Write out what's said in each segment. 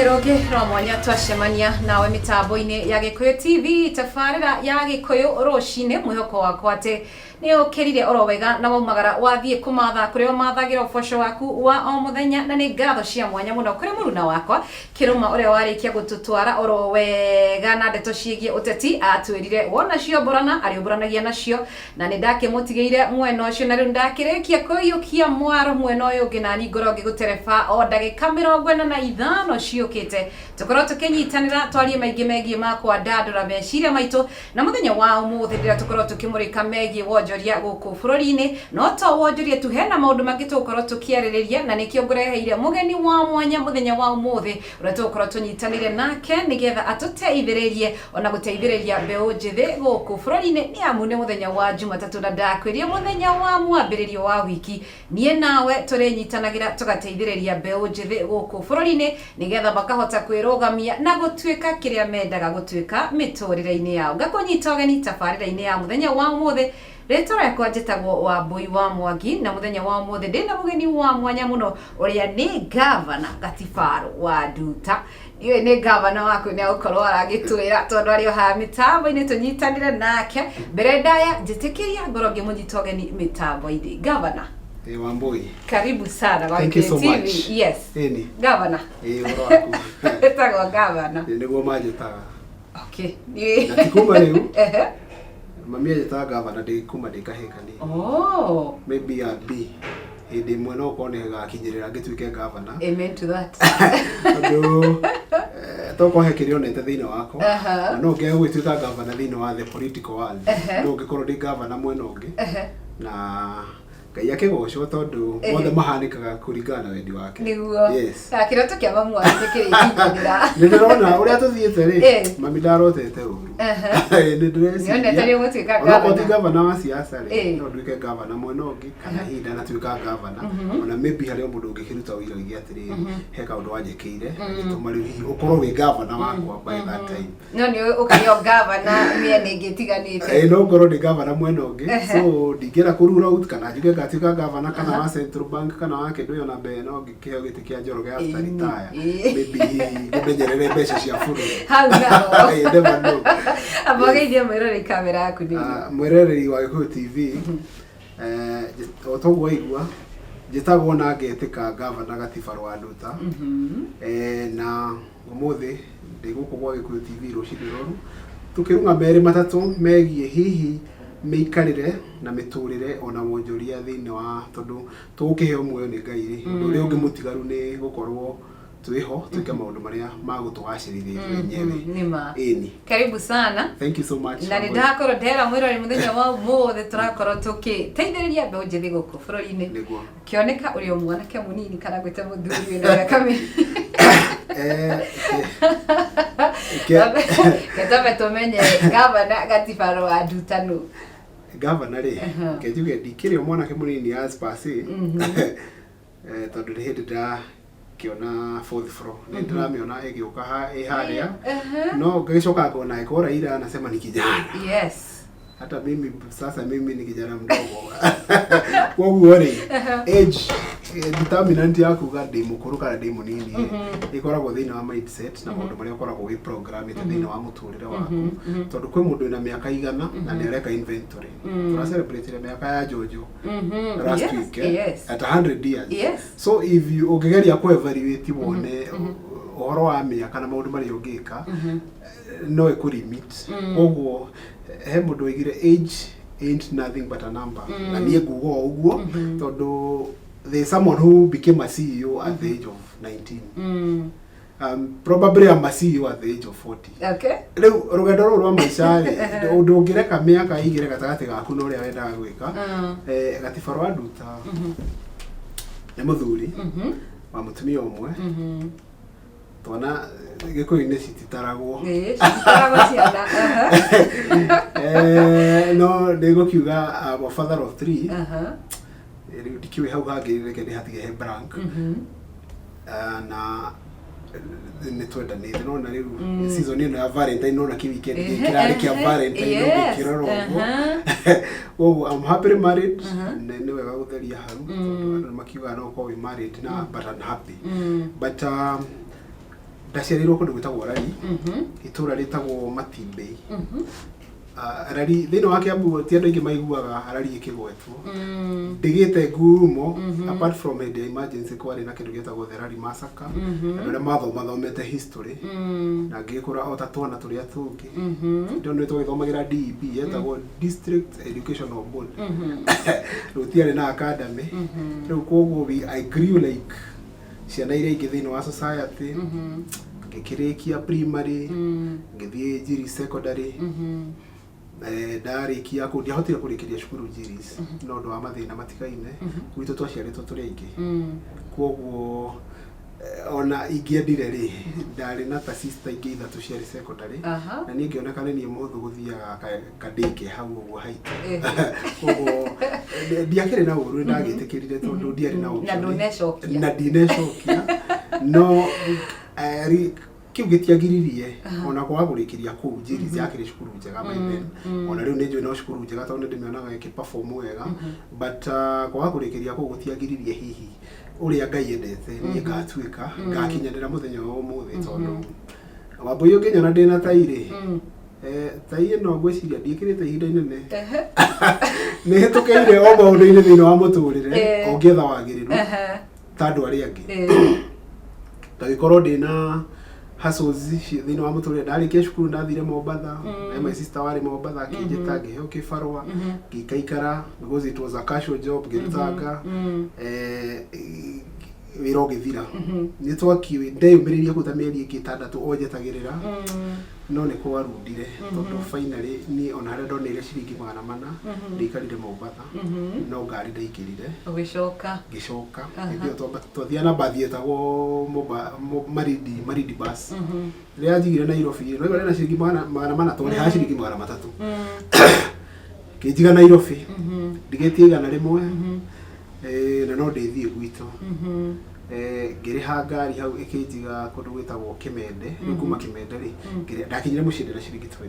Rũngĩ rwa mwanya twacemania nawe mĩtambo-inĩ ya Gĩkũyũ TV, tabarĩra ya Gĩkũyũ Rũcinĩ. Mwĩhoko wakwa atĩ nĩ ũkĩrire oro wega na waumagara wathiĩ kũmatha kũrĩa ũmathagĩra ũboco waku wa o mũthenya. Na nĩ ngatho cia mwanya mũno kũrĩ mũruna wakwa Kĩrũma ũrĩa warĩkia gũtũtwara oro wega na ndeto ciĩgiĩ ũteti. Atwĩrire wona ciomborana arĩũmboranagia nacio, na nĩ ndakĩmũtigĩire mwena ũcio, na rĩu ndakĩrĩkia kũiyũkia mwaro mwena ũyũ ũngĩ, nani ngorwo ngĩgũtereba o ndagĩka 45 ciũkĩte tũkorwo tũkĩnyitanĩra twarie maingĩ megiĩ ma kwandandũra meciria maitũ. Na mũthenya wa ũmũthĩ rĩrĩa tũkorwo tũkĩmũrĩka megiĩ wonjoria gũkũ bũrũri-inĩ, no to wonjoria tu, hena maũndũ mangĩ tũgũkorwo tũkĩarĩrĩria, na nĩkĩo ngũreheire mũgeni wa mwanya mũthenya wa ũmũthĩ ũrĩa tũgũkorwo tũnyitanĩire nake nĩgetha atũteithĩrĩrie ona gũteithĩrĩria mbeũ njĩthĩ gũkũ bũrũri-inĩ. Nĩ amu nĩ mũthenya wa Jumatatũ, na ndakwĩria mũthenya wa mwambĩrĩrio wa wiki niĩ nawe tũrĩnyitanagĩra tũgateithĩrĩria mbeũ njĩthĩ gũkũ bũrũri-inĩ nĩgetha makahota kwĩrũgamia na gũtuĩka kĩrĩa mendaga gũtuĩka mĩtũrĩre-inĩ yao. Ngakũnyita ũgeni tabarĩra-inĩ ya mũthenya wa ũmũthĩ. Rĩtwa rĩakwa njĩtagwo Wambũi wa Mwangi, na mũthenya wa ũmũthĩ ndĩna mũgeni wa mwanya mũno ũrĩa nĩ Gavana Gatibaru wa Nduta. Ndiũĩ nĩ gavana waku nĩ agũkorwo aragĩtwĩra tondũ arĩ o haha mĩtambo-inĩ tũnyitanĩre nake. Mbere ndaya njĩtĩkĩria ngorwo ngĩmũnyita ũgeni mĩtambo-inĩ. Gavana. Eh, Wambui. Karibu sana kwa Thank you so TV. much. Yes. Ĩni. Gavana. Ĩĩ, ũhoro waku? Ĩtagwo gavana. Ĩ, nĩguo manjĩtaga. Okay. Na ti kuma rĩu. Ehe. Mami anjĩtaga gavana ndĩ kuma ndĩ kahĩĩ kanini. Oh. Maybe I'll be hĩndĩ ĩmwe no ũkorwo nĩ gakinyĩrĩra ngĩtuĩke gavana. Amen to that. Tondũ tokorwo he kĩrĩa onete thĩinĩ wakwa. Na no ngĩage gũgĩtuĩka gavana thĩinĩ wa the political world. No ngĩkorwo ndĩ gavana mwena ũngĩ. Na Ngai akĩgocwo tondũ mothe mahanĩkaga kũringana na wendi wake. Nĩguo. Yes. Ah, kĩroto kĩa mamu wanyu nĩ kĩrĩkinyanĩra. Nĩ ndĩrona ũrĩa tũthiĩte rĩ, mami ndarotete ũru. Nĩ ndĩreciria. Nĩonete nĩ ũgũtuĩka Onokorwo ti gavana. gavana wa siasa rĩ, no nduĩke gavana mwena ũngĩ kana hihi ndanatuĩka gavana. Ona maybe harĩ o mũndũ ũngĩkĩruta ũira oige atĩrĩrĩ, he kaũndũ wanjĩkĩire gagĩtũma rĩu hihi ũkorwo wĩ gavana wakwa by that time. No nĩ ũkĩrĩ o gavana mĩena ĩngĩ ĩtiganĩte. Ĩĩ, no ngorwo ndĩ gavana mwena ũngĩ, so ndingĩenda kũ rule out kana njuge ngatuĩka gavana kana wa Central Bank kana wa kĩndũ ĩyo na mbere no ngĩkĩheo gĩtĩ kĩa Njoroge after retire. Maybe hihi ngĩmenyerere mbeca cia bũrũri. Hau naho. You never know. Amba ũgeithie mwĩroreri kamera yaku nini. Ah, mwĩroreri wa Gĩkũyũ TV, o toguo waigua njĩtagwo na ngetĩka Gavana Gatiba wa Nduta. Na ũmũthĩ ndĩ gũkũ gwa Gĩkũyũ TV rũcinĩ rũrũ tũkĩrung'a merĩ matatũ megiĩ hihi mĩikarĩre na mĩtũrĩre ona wonjoria thĩinĩ wa tondũ tũgũkĩheo muoyo nĩ Ngai rĩ, ũndũ ũrĩa ũngĩ mũtigaru nĩ gũkorwo twĩho twĩke maũndũ marĩa magũtũgacĩrithia ithuĩ enyewe. Nĩma. Ĩni. Karibu sana. Thank you so much. Na nĩ ndakorwo ndera mwĩrori mũthenya wa ũmũthĩ tũrakorwo tũkĩteithĩrĩria mbeũ njĩthĩ gũkũ bũrũri-inĩ. Nĩguo. Kĩoneka ũrĩ o mwanake mũnini kana ngwĩte mũthuri wĩna mĩaka mĩingĩ. Ketambe tũmenye Gavana Gatibaro wa Nduta nũ. Gavana rĩ, reke njuge ndikĩrĩ o mwanake mũnini as per se, tondũ nĩ hĩndĩ ndĩrakĩona fourth floor, nĩ ndĩramĩona ĩgĩũka ĩ harĩa, no ngagĩcoka ngona ĩkorwo Raila anasema ni kijana. Hata mimi sasa mimi ni kijana mdogo. Koguo rĩ, age determinant ya kuga ndĩ mũkũrũ kana ndĩ mũnini ĩkoragwo thĩinĩ wa mindset na maũndũ marĩa ũkoragwo wĩ programmĩte thĩinĩ wa mũtũrĩre waku, tondũ kwĩ mũndũ wĩna mĩaka 100 na nĩ areka inventory. Tũra celebrate mĩaka ya Jojo last week, at 100 years. So if you ũngĩgeria kũ evaluate wone ũhoro wa mĩaka na maũndũ marĩa ũngĩka, no ĩkũ limit. Koguo he mũndũ oigire age ain't nothing but a number, na niĩ nguga o ũguo tondũ there is someone who became a CEO at the age of 19. Probably I'm a CEO at the age of 40. Rĩu rũgendo rũrũ rwa maica rĩ, ũndũ ũngĩreka mĩaka ĩigĩre gatagatĩ gaku na ũrĩa wendaga gwĩka. Gatiba rwa Nduta nĩ mũthuri wa mũtumia ũmwe. Twana Gĩkũyũ-inĩ cititaragwo. Ĩĩ, cititaragwo ciana. No ndĩgũkiuga I'm a father of three. Rĩu ndikĩũĩ hau hangĩ, reke ndĩhatige he blank. Ah, na nĩ twendanĩte nona rĩu season ĩno ya Valentine, nona kĩ weekend gĩkĩ kĩrarĩ kĩa Valentine ũngĩkĩrora ũguo. Koguo I'm happily married. Nĩ wega gũtheria hau tondũ andũ makiugaga no ũkorwo wĩ married na but unhappy. But Ndaciarĩirwo kũndũ gwĩtagwo Rari, itũra rĩtagwo Matimbei. Rari thĩinĩ wa Kiambu ti andũ aingĩ maiguaga Rari ĩkĩgwetwo. Ndĩgĩte ngumo apart from hĩndĩ ya emergency kwarĩ na kĩndũ gĩetagwo the Rari Massacre. Andũ arĩa mathomathomete history na ngĩkũra o ta twana tũrĩa tũngĩ. Ndĩo nĩ twagĩthomagĩra DEB yetagwo District Educational Board. Rĩu tiarĩ na academy. Rĩu koguo I grew like ciana iria ingĩ thĩinĩ wa society. Ngĩkĩrĩkia primary, ngĩthiĩ Njiri Secondary. Ndarĩkia kũu ndiahotire kũrĩkĩria cukuru Njiris no ũndũ wa mathĩna matigaine. Gwitũ twaciarĩtwo tũrĩ aingĩ, koguo ona ingĩendire rĩ, ndarĩ na ta sister ingĩ ithatũ ciarĩ secondary. Na niĩ ngĩoneka nĩ niĩ mũhũthũ gũthiaga kandĩke hau ũguo haitũ. Koguo ndiakĩrĩ na ũru, nĩndagĩtĩkĩrire tondũ ndiarĩ na Na option. Ndũnecokia. Na ndinecokia, no kĩu gĩtiagiririe ona kwaga kũrĩkĩria kũu Njiris. Yakĩrĩ cukuru njega by then, ona rĩu nĩ njũĩ no cukuru njega tondũ nĩ ndĩmĩonaga ĩkĩ-perform wega, but kwaga kũrĩkĩria kũu gũtiagiririe hihi ũrĩa Ngai endete niĩ ngatuĩka ngakinyanĩra mũthenya wa ũmũthĩ, tondũ Wambũi ũngĩnyona ndĩna tai rĩ, tai ĩno ngwĩciria ndiĩkĩrĩte ihinda inene. Nĩ hĩtũkĩire o maũndũ-inĩ thĩinĩ wa mũtũrĩre ũngĩetha wagĩrĩru ta andũ arĩa angĩ. Ndagĩkorwo ndĩna hustles thĩinĩ wa mũtũrĩre. Ndarĩkia cukuru ndathire Mombatha. My sister warĩ Mombatha akĩnjĩta, ngĩheo kĩbarũa, ngĩikaikara because it was a casual job ngĩrutanga. Wĩra ũgĩthira nĩ twaki ndeyũmĩrĩirie kũu ta mĩeri ĩngĩ 6 o njetagĩrĩra, no nĩ kwarundire tondũ finally niĩ ona harĩa ndoneire ciringi 400 ndĩikarire Mombatha, no ngari ndaingĩrire. Ũgĩcoka. Ngĩcoka. Hĩndĩ ĩyo twathiaga na bathi ĩtagwo Marindi bus. Rĩrĩa yanjigire Nairobi, no igua na ciringi 400, twarĩhaga ciringi 300. Kĩnjiga Nairobi ndigĩtie 100, na no ndĩthiĩ gwitũ. Ngĩrĩha ngari hau ĩkĩnjiga kũndũ gwĩtagwo Kĩmende. Rĩu kuma Kĩmende rĩ, ndakinyire mũciĩ ndĩna ciringi 20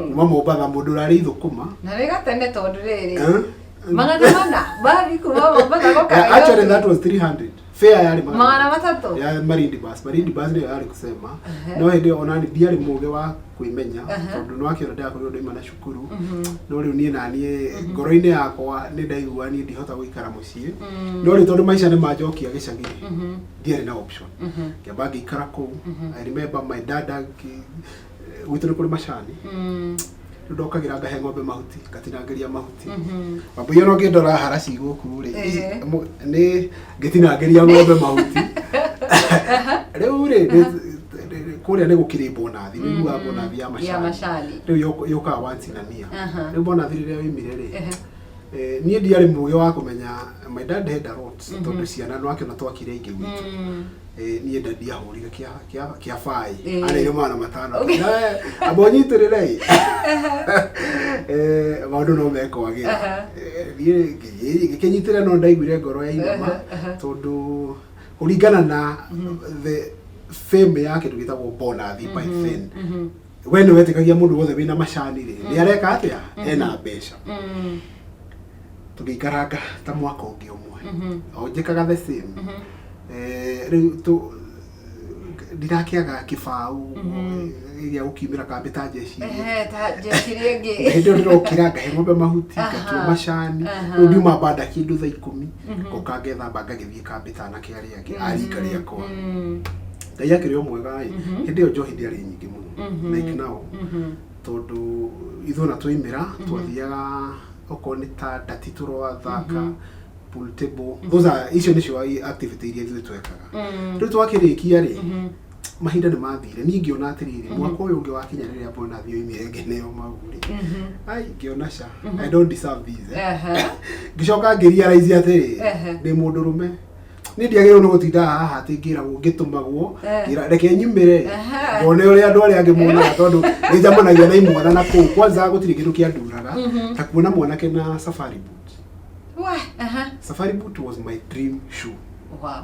kuma Mombatha, mũndũ ũrarĩ ithũkũma. Na nĩ gatene tondũ rĩrĩ, Eh? 400 bathi kuma Mombatha gũka Actually that was 300 fare yarĩ 300. Ya Marindi bus. Marindi bus nĩyo yarĩ kusema, no hĩndĩ ĩyo ona ndiarĩ mũgĩ wa kwĩmenya tondũ nĩ wakĩona ndĩrakorirwo ndaima na cukuru, no rĩu niĩ na niĩ ngoro-inĩ yakwa nĩ ndaigua niĩ ndihota gũikara mũciĩ, no rĩu tondũ maica nĩ manjokia gĩcagi ndiarĩ na option, ngĩamba ngĩikara kũu. I remember my dad gwitũ nĩ kũrĩ macani. Rĩu ndokagĩra ngahe ng'ombe mahuti, ngatinangĩria mahuti. Wambũi ona ũngĩndora haraci gũkũ rĩ, nĩ ngĩtinangĩria ng'ombe mahuti. Rĩu rĩ, kũrĩa nĩ gũkĩrĩ bonathi, nĩ iguaga bonathi ya ya macani. Macani. Rĩu yũkaga once in a year. Rĩu bonathi rĩrĩa yoimire rĩ, niĩ ndiarĩ mũgĩ wa kũmenya my dad had a lot tondũ ciana nĩ wakĩona twakire aingĩ gwitũ. Niĩ nda ndiahũrire kĩa bai. Aneire 500. Amba ũnyitĩrĩre maũndũ no mekwagĩra. Niĩ ngĩkĩnyitĩrĩra, no ndaiguire ngoro yainama tondũ kũringana na the fame ya kĩndũ gĩtagwo bonathi by then, we nĩ wetĩkagia mũndũ wothe wĩna macani rĩ, nĩ areka atĩa, ena mbeca. Tũgĩikaranga ta mwaka ũngĩ ũmwe o njĩkaga the same. Rĩu ndirakĩaga kĩbaũ gĩa gũkiumĩra kambĩ ta njeci. Ta njeci rĩngĩ. Hĩndĩ ĩyo ndĩrokĩra ngahe ng'ombe mahuti, ngatua macani. Rĩu ndiuma banda kĩndũ thaa 10, ngoka ngethamba, ngagĩthiĩ kambĩ ta anake arĩa angĩ a rika rĩakwa. Ngai akĩrĩ o mwega ĩ, hĩndĩ ĩyo njohi ndĩarĩ nyingĩ mũno like now, tondũ ithuĩ ona twaimĩra twathiaga okorwo nĩ ta ndati tũrathaka, pool table, those are icio nĩcio activity iria ithuĩ twekaga. Rĩu twakĩrĩkia rĩ, mahinda nĩ mathire, niĩ ngĩona atĩrĩrĩ, mwaka ũyũ ũngĩ wakinya rĩrĩa bonathi yoimire ngeneo mau rĩ, ai ngĩona ca I don't deserve this, eh. Ngĩcoka ngĩrealize atĩrĩ, ndĩ mũndũrũme, niĩ ndiagĩrĩirwo nĩ gũtinda haha atĩ ngĩragwo ngĩtũmagwo. Ngĩra reke nyumĩre ngone ũrĩa andũ arĩa angĩ monaga, tondũ nĩ njamanagia na imwana na kũu kwanza gũtirĩ kĩndũ kĩanduraga ta kuona mwanake na safari boot. Wah, aha. Safari boot was my dream shoe. Wow.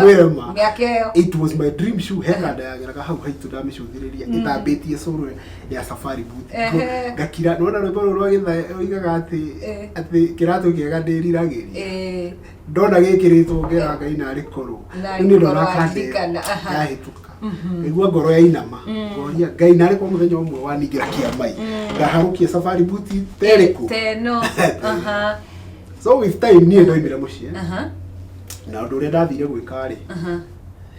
Ngwĩre ma. Mĩaka ĩyo. It was my dream shoe. He kanda yageraga hau haitũ, ndamĩcũthĩrĩria ĩthambĩtie cũrũ ya safari boot. Ngakira nona rwĩmbo rũrũ rwa gĩtha oigaga atĩ atĩ kĩratũ kĩega ndĩriragĩria. Ndona gĩkĩrĩtwo ngera Ngai narĩ korwo. Narĩ Rĩu niĩ ndona korwo kanda ĩyo waririkana, aha. yahĩtũka, ngaigua ngoro yainama, ngoria Ngai narĩ korwo mũthenya ũmwe waningĩra kĩamai ngaharũkia safari boot terĩkũ. Teno. Aha. So with time niĩ ndoimire mũciĩ na ũndũ ũrĩa ndathire gwĩka rĩ,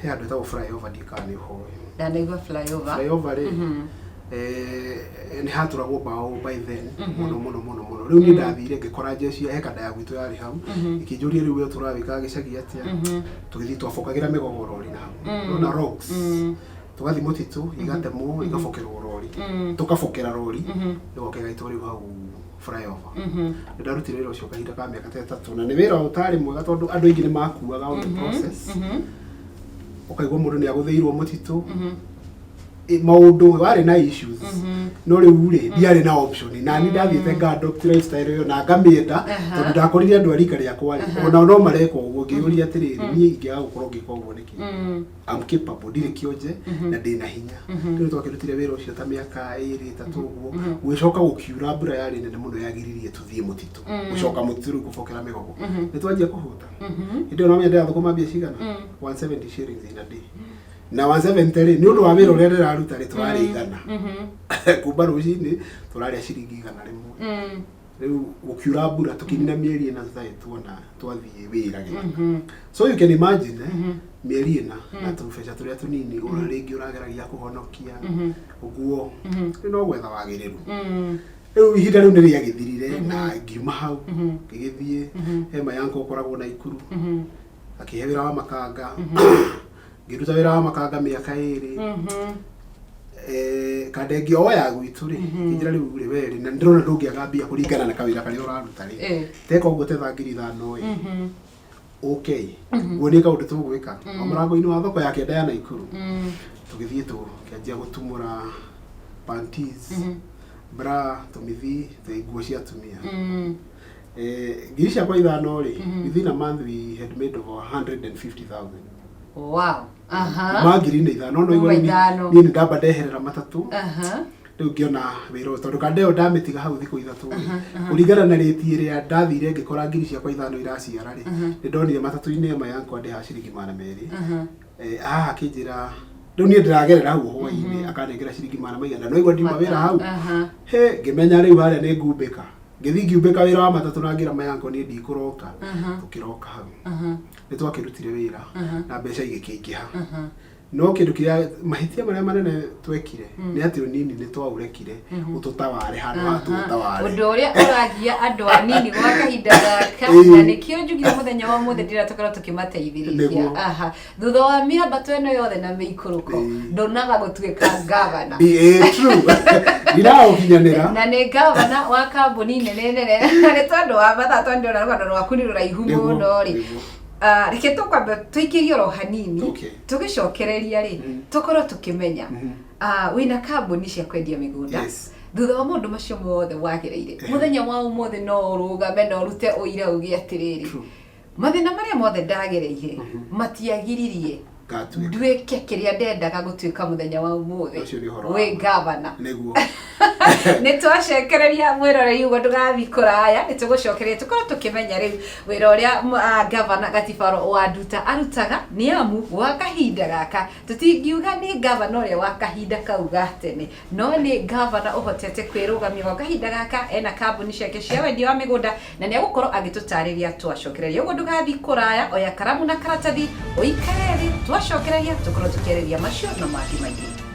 he handũ hetagwo flyover, ndiĩ kana nĩ ũhoĩ. Ndanaigua flyover. Flyover rĩ, nĩ hatũragwo mbaũ by then mũno mũno mũno mũno. Rĩu niĩ ndathire ngĩkora jeshi, he kanda ya gwitũ yarĩ hau, ĩkĩnjũria, "Rĩu we tũrawĩkaga gĩcagi atĩa?" Tũgĩthiĩ twabokagĩra mĩgogo rori na hau, nona rocks, tũgathiĩ mũtitũ, igatemwo, igabokerwo rori, tũkabokera rori, ĩgoka ĩgaitwo rĩu hau flyover. Nĩ ndarutire wĩra ũcio kahinda ka mĩaka ta 3, na nĩ wĩra ũtarĩ mwega tondũ andũ aingĩ nĩ makuaga on the process. Ũkaigua mũndũ nĩ agũthĩirwo mũtitũ. Maũndũ warĩ na issues, no rĩu rĩ, ndiarĩ na option na ni ndathiĩte nga adopt lifestyle ĩyo na ngamĩenda tondũ ndakorire andũ a rika rĩakwa rĩ, onao no mareka ũguo. Ngĩyũria atĩrĩrĩ, niĩ ingĩaga gũkorwo ngĩka ũguo nĩkĩ? I'm capable, ndirĩ kĩonje na ndĩna hinya. Rĩu twakĩrutire wĩra ũcio ta mĩaka 2, 3 ũguo, gũgĩcoka gũkiura mbura yarĩ nene mũno yagiririe tũthiĩ mũtitũ, gũcoka mũtitũ rĩu kũbokera mĩgogo. Nĩ twanjia kũhũta. Hĩndĩ ĩyo no menya ndĩrathũkũma mbia cigana? 170 shillings in a day. Na 170 rĩ, nĩ ũndũ wa wĩra ũrĩa ndĩraruta rĩ, tũrarĩa 100 kuma rũcinĩ, tũrarĩa ciringi 100. Rĩu gũkiura mbura, tũkĩnina mĩeri 4 tũtarĩ tuona twathiĩ wĩra gĩthaka. So you can imagine, mĩeri 4 na tũbeca tũrĩa tũnini ũrĩa rĩngĩ ũrageragia kũhonokia ũguo, rĩu no gwetha wagĩrĩru. Rĩu ihinda rĩu nĩ rĩagĩthirire na ngiuma hau, ngĩgĩthiĩ he mayanko ũkoragwo Naikuru, akĩhe wĩra wa makanga. Ngĩruta wĩra wa makanga mĩaka 2. Kanda ĩngĩ o ya gwitũ rĩ, kĩnjĩra, "Rĩu rĩ, we rĩ, na ndĩrona ndũngĩaga mbia kũringana na kawĩra karĩa ũraruta rĩ, teka ũguo, tetha 5,000 ĩ, ũke nguonie kaũndũ tũgwĩka o mũrango-inĩ wa thoko ya kĩanda ya Naikuru." Tũgĩthiĩ tũkĩanjia gũtumũra panties, bra, tũmĩthi, nguo cia atumia. 5,000 rĩ, within a month we had made over 150,000. Wow. Aha. Ma 4,000 no Kuma igua ithano. niĩ nĩ ndamba ndeherera matatũ. Rĩu ngĩona wĩra ũyũ, tondũ kanda ĩyo ndamĩtiga hau thikũ 3 rĩ, kũringana na rĩti ĩrĩa ndathire ngĩkora 5,000 iraciara rĩ, nĩ ndonire matatũ-inĩ ĩmwe yakwa ndĩhaga ciringi 200. Haha akĩnjĩra rĩu niĩ ndĩragerera hau hwainĩ, akanengera ciringi magana maigana no igua ndiuma wĩra hau. He ngĩmenya rĩu harĩa nĩ ngumbĩka. Ngĩthiĩ ngiumbĩka wĩra wa matatũ na ngĩra mayanko niĩ ndikũroka. Tũkĩroka hau, nĩ twakĩrutire wĩra na mbeca igĩkĩingĩha, no kĩndũ kĩrĩa mahĩtia marĩa manene twekire nĩ atĩ ũnini nĩ twaũrekire ũtũtaware handũ ha tũũtaware. Ũndũ ũrĩa ũragia andũ anini gwa kahinda gaka, na nĩkĩo njugire mũthenya wa ũmũthĩ ndĩrĩa tũkorwo tũkĩmateithĩrĩria. Aha, thutha wa mĩambato ĩno yothe na mĩikũrũko, ndonaga gũtuĩka gavana. True, ndiraũkinyanĩra. Na nĩ gavana wa kambuni nene nene, na nĩ tondũ wa mathaa, tondũ ndĩrona rũgano rwaku nĩ rũraihu mũno rĩ. Ah, reke tũkwamba tũikĩrie oro hanini. Tũgĩcokereria rĩ, tũkorwo tũkĩmenya, ah, wĩna kambuni cia kwendia mĩgũnda. Thutha wa maũndũ macio mothe wagereire, mũthenya wa ũmũthĩ no ũrũgame na ũrute ũira uge atĩrĩrĩ, "Mathĩna marĩa mothe ndagereire matiagiririe ngatuĩka nduĩke kĩrĩa ndendaga gũtuĩka mũthenya wa ũmũthĩ." Ũcio nĩ ũhoro wa wĩ ma. Gavana. Nĩguo. Nĩ twacekereria mwĩroreri ũguo, ndũgathiĩ kũraya, nĩ tũgũcokereria tũkorwo tũkĩmenya rĩu wĩra ũrĩa gavana Gatifaro wa Nduta arutaga, nĩ amu gwa kahinda gaka tũtingiuga nĩ gavana ũrĩa wa kahinda kau ga tene, no nĩ gavana ũhotete kwĩrũgamia gwa kahinda gaka. Ena kambuni ciake cia wendia wa mĩgũnda na nĩ egũkorwo agĩtũtarĩria twacokereria ũguo. Ndũgathiĩ kũraya, oya karamu na karatathi, ũikare thĩ, twacokereria tũkorwo tũkĩarĩria macio na mangĩ maingĩ.